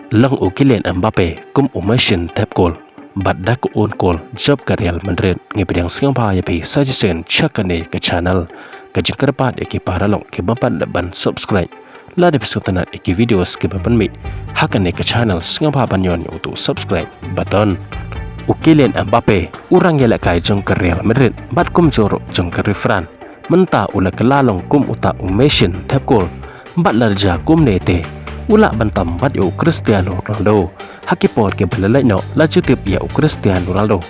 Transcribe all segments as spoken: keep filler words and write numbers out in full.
Long u Kylian Mbappe kum u machine thep kol bad da ka un kol jop ka Real Madrid. Ngi pdiang sngewbha ïa phi sa shisien sha kane ka channel. Ka jingkyrpad ïa ki para lok ki bym pat ban subscribe, lada phi sngewtynnat ïa ki videos ki ba pynmih ha kane ka channel, sngewbha ban ñion ïa utu subscribe button. U Kylian Mbappe u rangïalehkai jong ka Real Madrid bad kumjuh ruh jong ka ri France, mynta u la kylla long kum uta u machine thep kol. Bad lada jia kumne te u lah ban tam bad ïa u Cristiano Ronaldo. Ha ki por ki ba la leit noh la ju tip ïa u Cristiano Ronaldo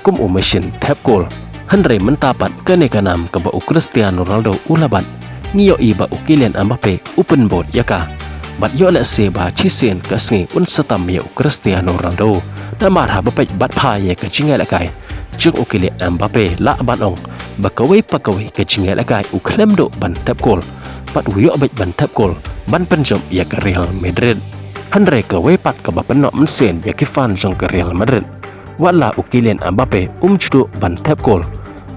kum u machine thep kol. Hynrei mynta pat kane ka nam kaba u Cristiano Ronaldo u la bat, ngi ïohi ba u Kylian Mbappe u pynbud ïa ka. Bad ïoh lehse ba shisien ka sngi un sa tam ïa u Cristiano Ronaldo. Namar haba peit bad phai ïa ka jingïalehkai jong u Kylian Mbappe, lah ban ong ba kawei pa kawei ka jingïalehkai u khlem duh ban thep kol bad u ïoh beit ban thep kol ban pynjop ïa ka Real Madrid. Hynrei kawei pat kaba pynnoh mynsiem ïa ki fan jong ka Real Madrid, wat la u Kylian Mbappe um ju duh ban thep kol,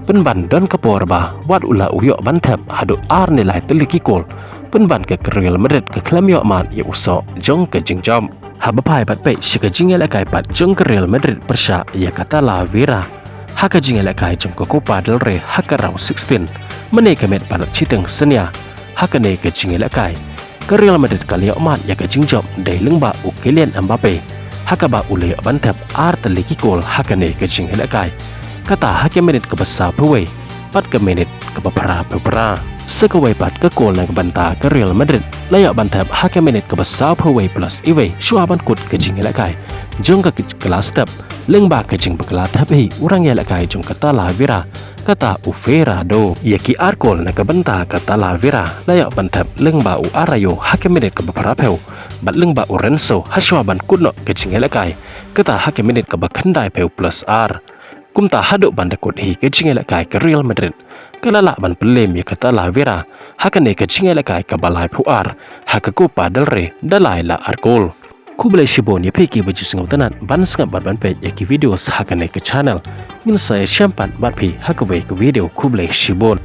pynban don ka por ba wat u la u ïoh ban thep haduh ar ne lai tylli ki kol, pynban ka Real Madrid ka khlem ïoh mad ïa u soh jong ka jingjop. Haba phai bad peit sha ka jingïalehkai pat jong ka Real Madrid pyrshah ïa ka Talavera ha ka jingïalehkai jong ka Copa del Rey ha ka round sixteen, mynne ka miet palat shiteng synñia ha kane ka jingïalehkai, ka Real Madrid ka la ïoh mad ïa ka jingjop dei lyngba u Kylian Mbappe, ha kaba u la ïoh ban thep ar tylli ki kol ha kane ka jingïalehkai, kata ha ka minit kaba sawphew wei bad ka minit kaba phraphew phra. Sa kawei pat ka kol na ka bynta ka Real Madrid la ïoh ban thep ha ka minit kaba sawphew wei plus iwei shuwa ban kut ka jingïalehkai jong ka kylla step, lyngba ka jingbakla thep hi u rangïalehkai jong ka Talavera, kata u Ferran. Ïa ki ar kol na ka bynta ka Talavera la ïoh ban thep lyngba u Araujo ha ka minit kaba phraphew bad lyngba u Renzo ha shuwa ban kut noh ka jingïalehkai, kata ha ka minit kaba khyndaiphew plus ar. Kumta haduh ban da kut hi ka jingïalehkai ka Real Madrid ka la lah ban pynlem ïa ka Talavera ha kane ka jingïalehkai kaba laiphew ar ha ka Copa del Rey da lai la ar kol. Khublei shibun ïa phi ki ba ju sngewtynnat ban sngap bad ban peit ïa ki videos ha kane ka channel. Ngin sa ïashem pat bad phi ha kawei ka video. Khublei shibun.